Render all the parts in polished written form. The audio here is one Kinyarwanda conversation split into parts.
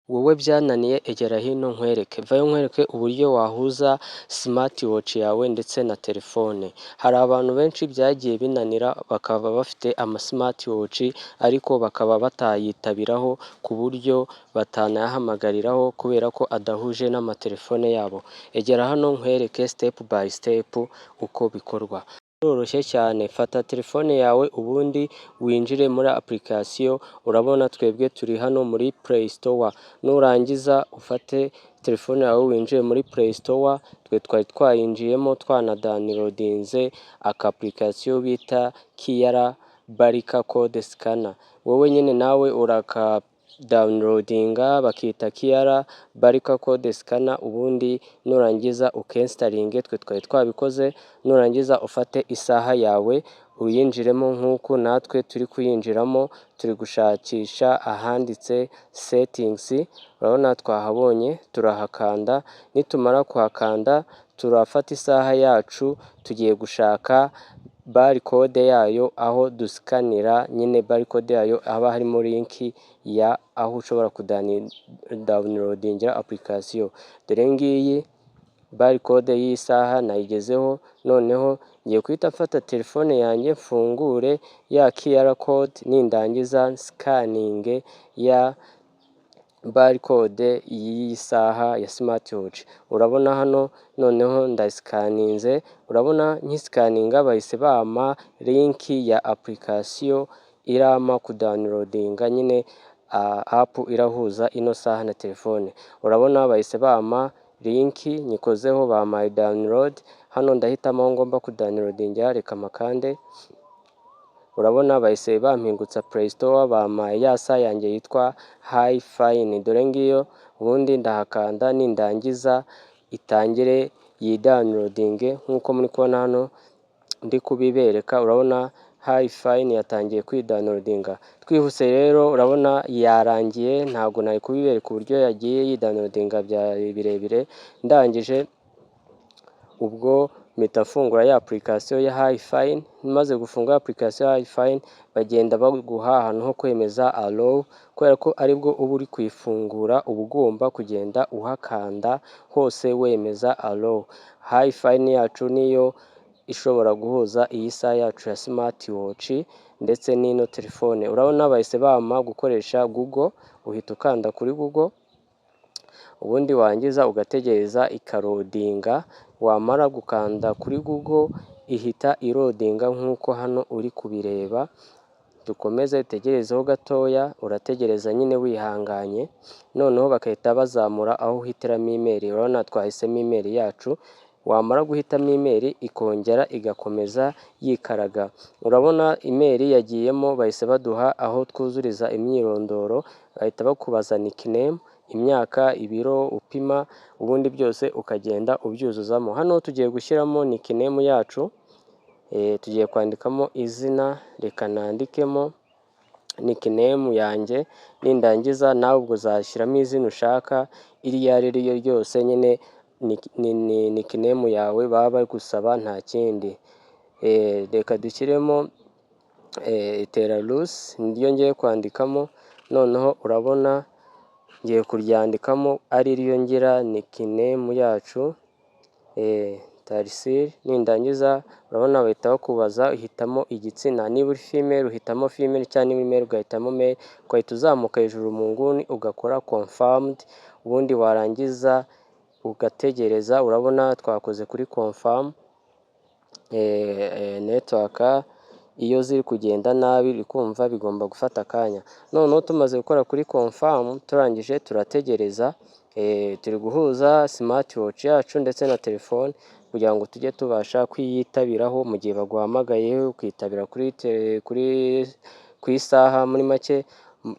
Wowe byananiye, egera hino nkwereke, vayo nkwereke uburyo wahuza smartwatch yawe ndetse na telefone. Hari abantu benshi byagiye binanira, bakaba bafite ama smartwatch ariko bakaba batayitabiraho, ku buryo batanayahamagariraho kubera ko adahuje n'amatelefone yabo. Egera hano nkwereke step by step uko bikorwa. Biroroshye cyane, fata telefone yawe ubundi winjire muri application. Urabona twebwe turi hano muri Play Store. Nurangiza ufate telefone yawe winjire muri Play Store, twe twari twayinjiyemo, twanadownloadinze aka application bita QR Barcode Scanner. Wowe nyine nawe uraka downloadinga, bakita QR Barcode Scanner, ubundi nurangiza ukinstallinge, twe twari twabikoze. Nurangiza ufate isaha yawe uyinjiremo nk'uku natwe turi kuyinjiramo. Turi gushakisha ahanditse settings, urabona twahabonye, turahakanda. Nitumara kuhakanda, turafata isaha yacu, tugiye gushaka barcode yayo, aho duscanira nyine barcode yayo haba harimo link ya aho ushobora kudownloadingira application. Dore ngiyi barcode y'iyi saha nayigezeho, noneho ngiye guhita mfata telefone yanjye mfungure ya QR code, nindangiza nscanninge ya barcode y'iyi saha ya smartwatch. Urabona hano noneho ndascanninze, urabona nkiscanninga bahise bampa link ya application irampa kudownloadinga nyine app irahuza ino saha na telefone. Urabona bahise bampa link, nyikozeho bampaye download, hano ndahitamo aho ngomba kudownloadingira, reka mpakande. Urabona bahise bampingutsa Play Store, bampaye ya saha yanjye yitwa HiFine, dore ngiyo. Ubundi ndahakanda, nindangiza itangire yidownloadinge nk'uko muri kubona hano ndi kubibereka. Urabona HiFine yatangiye kwidownloadinga. Twihuse rero, urabona yarangiye, ntabwo nari kubibereka uburyo yagiye yidownloadinga, byari birebire. Ndangije ubwo mpita mfungura ya application ya HiFine. Maze gufungura application ya HiFine, bagenda baguha ahantu ho kwemeza allow, kubera ko aribwo uba uri kuyifungura, uba ugomba kugenda uhakanda hose wemeza allow. HiFine yacu niyo ishobora guhuza iyi saha yacu ya smartwatch ndetse n'ino telefone. Urabona bahise bampa gukoresha Google, uhita ukanda kuri Google, ubundi warangiza ugategereza ikaloadinga. Wamara gukanda kuri Google ihita iloadinga nk'uko hano uri kubireba. Dukomeze dutegerezeho gatoya, urategereza nyine wihanganye, noneho bagahita bazamura aho uhitiramo email. Urabona twahisemo email yacu, wamara guhitamo email ikongera igakomeza yikaraga. Urabona email yagiyemo, bahise baduha aho twuzuriza imyirondoro, bahita bakubaza nickname, imyaka, ibiro upima, ubundi byose ukagenda ubyuzuzamo. Hano tugiye gushyiramo nickname yacu, tugiye kwandikamo izina, reka nandikemo nickname yanjye, nindangiza nawe ubwo uzashyiramo izina ushaka iryo ari ryo ryose nyine, ni nickname yawe baba bari gusaba, nta kindi. Reka dushyiremo Terarusi, niryo ngiye kwandikamo. Noneho urabona ngiye kuryandikamo ari ryo ngira nickname yacu, Tarisiri. Nindangiza urabona bahita bakubaza uhitamo igitsina, niba uri female uhitamo female, cyangwa niba uri male ugahitamo male, ugahita uzamuka hejuru mu nguni ugakora confirmed, ubundi warangiza ugategereza. Urabona twakoze kuri confirm. Network iyo ziri kugenda nabi uri kumva bigomba gufata akanya. Noneho tumaze gukora kuri confirm, turangije turategereza. Turi guhuza smartwatch yacu ndetse na telefone kugira ngo tujye tubasha kuyitabiraho mu gihe baguhamagaye, ukitabira kuri ku isaha muri make,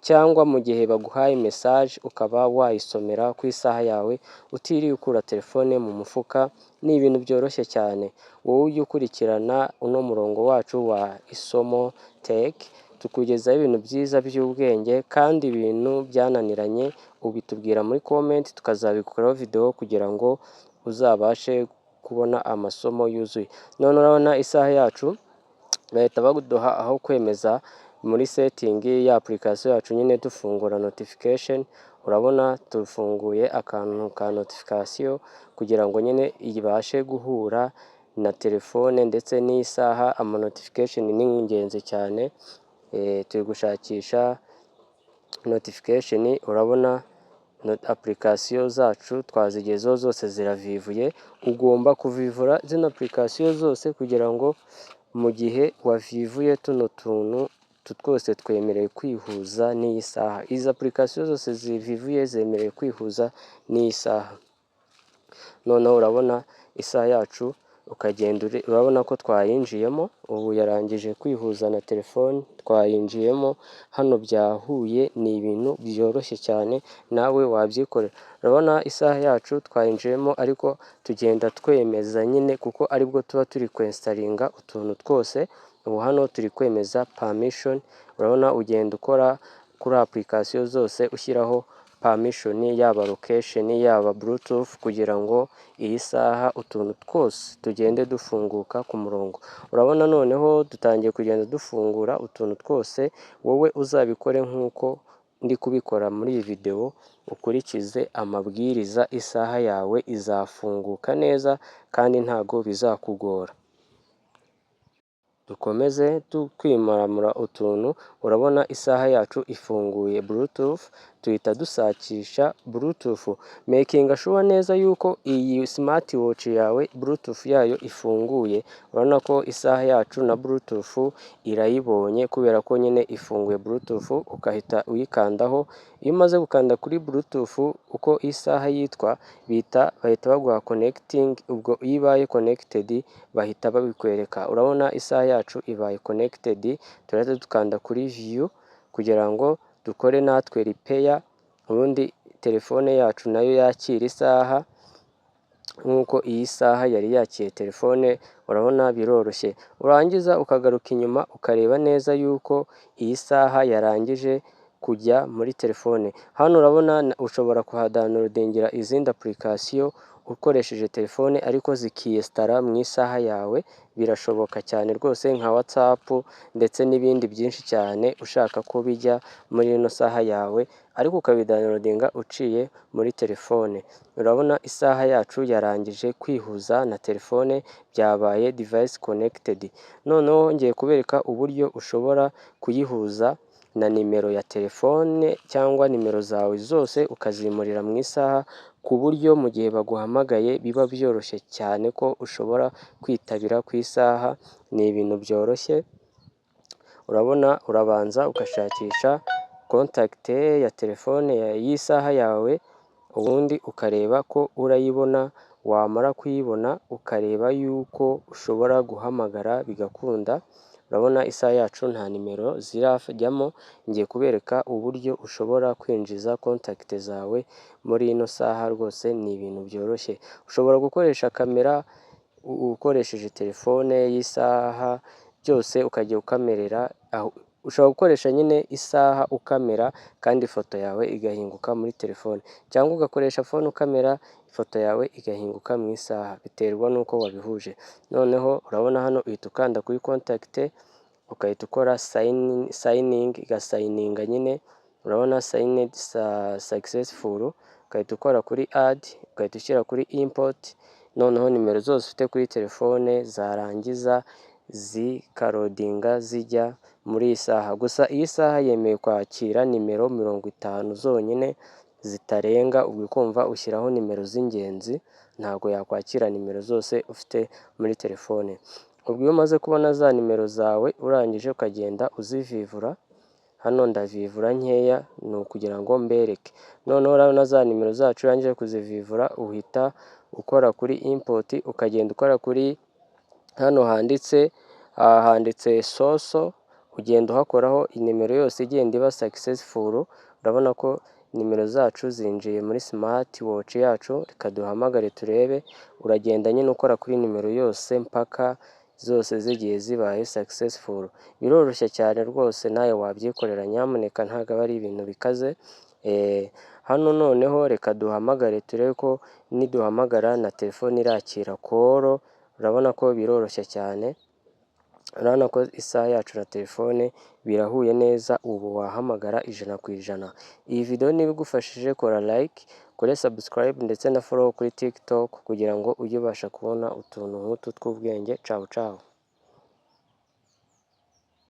cyangwa mu gihe baguhaye message ukaba wayisomera ku isaha yawe utiriwe ukura telefone mu mufuka. Ni ibintu byoroshye cyane. Wowe ujye ukurikirana uno murongo wacu wa Isomo Tech, tukugezaho ibintu byiza by'ubwenge, kandi ibintu byananiranye ubitubwira muri comment, tukazabikoraho video kugira ngo uzabashe kubona amasomo yuzuye. None urabona isaha yacu bahita baduha aho kwemeza muri setting ya application yacu nyine, dufungura notification. Urabona tufunguye akantu ka notification kugira ngo nyine ibashe guhura na telefone ndetse n'isaha. Ama notification ni ingenzi cyane. Turi gushakisha notification. Urabona application zacu twazigezeho zose, ziravivuye. Ugomba kuvivura zino application zose kugira ngo mu gihe wavivuye tuno tuntu, utu twose twemerewe kwihuza n'iyi saha. Izi application zose zivivuye zemerewe kwihuza n'iyi saha. Noneho urabona isaha yacu, ukagenda urabona ko twayinjiyemo ubu, yarangije kwihuza na telefone, twayinjiyemo hano byahuye. Ni ibintu byoroshye cyane, nawe wabyikorera. Urabona isaha yacu twayinjiyemo, ariko tugenda twemeza nyine kuko aribwo tuba turi kwinstallinga utuntu twose. Ubu hano turi kwemeza permission. Urabona ugenda ukora kuri application zose, ushyiraho permission, yaba location, yaba Bluetooth, kugira ngo iyi saha utuntu twose tugende dufunguka ku murongo. Urabona noneho dutangiye kugenda dufungura utuntu twose. Wowe uzabikore nk'uko ndi kubikora muri iyi videwo, ukurikize amabwiriza, isaha yawe izafunguka neza kandi ntago bizakugora. Dukomeze twimaramura utuntu. Urabona isaha yacu ifunguye Bluetooth, tuhita dushakisha Bluetooth. Making sure neza yuko iyi smart watch yawe Bluetooth yayo ifunguye. Urabona ko isaha yacu na Bluetooth irayibonye kubera ko nyine ifunguye Bluetooth, ugahita uyikandaho. Iyo umaze gukanda kuri Bluetooth, uko isaha yitwa bita, bahita baguha connecting. Ubwo iyo ibaye connected bahita babikwereka. Urabona isaha yacu ibaye connected, turahita dukanda kuri view kugira ngo dukore natwe repair, ubundi telefone yacu nayo yakira isaha nk'uko iyi saha yari yakiye telefone. Urabona biroroshye. Urangiza ukagaruka inyuma, ukareba neza yuko iyi saha yarangije kujya muri telefone. Hano urabona ushobora kuhadownloadingira izindi application ukoresheje telefone, ariko zikiyinstalla mu isaha yawe. Birashoboka cyane rwose, nka WhatsApp ndetse n'ibindi byinshi cyane ushaka ko bijya muri ino saha yawe, ariko ukabidownloadinga uciye muri telefone. Urabona isaha yacu yarangije kwihuza na telefone, byabaye device connected. Noneho ngiye kubereka uburyo ushobora kuyihuza na nimero ya telefone cyangwa nimero zawe zose, ukazimurira mu isaha, ku buryo mu gihe baguhamagaye biba byoroshye cyane ko ushobora kwitabira ku isaha. Ni ibintu byoroshye. Urabona urabanza ugashakisha contact ya telefone y'isaha yawe, ubundi ukareba ko urayibona. Wamara kuyibona, ukareba yuko ushobora guhamagara bigakunda. Urabona isaha yacu nta nimero zirajyamo. Ngiye kubereka uburyo ushobora kwinjiza contact zawe muri ino saha. Rwose ni ibintu byoroshye. Ushobora gukoresha kamera ukoresheje telefone y'isaha, byose ukajya ukamerera. Ushobora gukoresha nyine isaha ukamera, kandi ifoto yawe igahinguka muri telefone, cyangwa ugakoresha phone ukamera, ifoto yawe igahinguka mu isaha, biterwa n'uko wabihuje. Noneho urabona hano uhita ukanda kuri contact, ugahita ukora signing, igasigninga nyine. Urabona signed successful, ugahita ukora kuri add, ugahita ushyira kuri import. Noneho nimero zose ufite kuri telefone zarangiza zikaloadinga zijya muri iyi saha. Gusa iyi saha yemeye kwakira nimero 50 zonyine zitarenga. Ubwo ukumva ushyiraho nimero z'ingenzi, ntabwo yakwakira nimero zose ufite muri telefone. Ubwo iyo umaze kubona za nimero zawe, urangije ukagenda uzivivura. Hano ndavivura nkeya, ni ukugira ngo mbereke. Noneho urabona za nimero zacu, urangije kuzivivura uhita ukora kuri import, ukagenda ukora kuri hano handitse source, ugenda uhakoraho, inimero yose igenda iba successful. Urabona ko nimero zacu zinjiye muri smart watch yacu. Reka duhamagare turebe. Uragenda nyine ukora kuri nimero yose mpaka zose zigiye zibaye successful. Biroroshye cyane rwose, nawe wabyikorera nyamuneka, ntabwo aba ari ibintu bikaze. Hano noneho reka duhamagare turebe ko niduhamagara na telefone irakira call. Urabona ko biroroshye cyane. Urabona ko isaha yacu na telefone birahuye neza, ubu wahamagara 100%. Iyi video niba igufashije, kora like, kore subscribe ndetse na follow kuri TikTok kugira ngo ujye ubasha kubona utuntu nk'utu tw'ubwenge. Cawu cawu.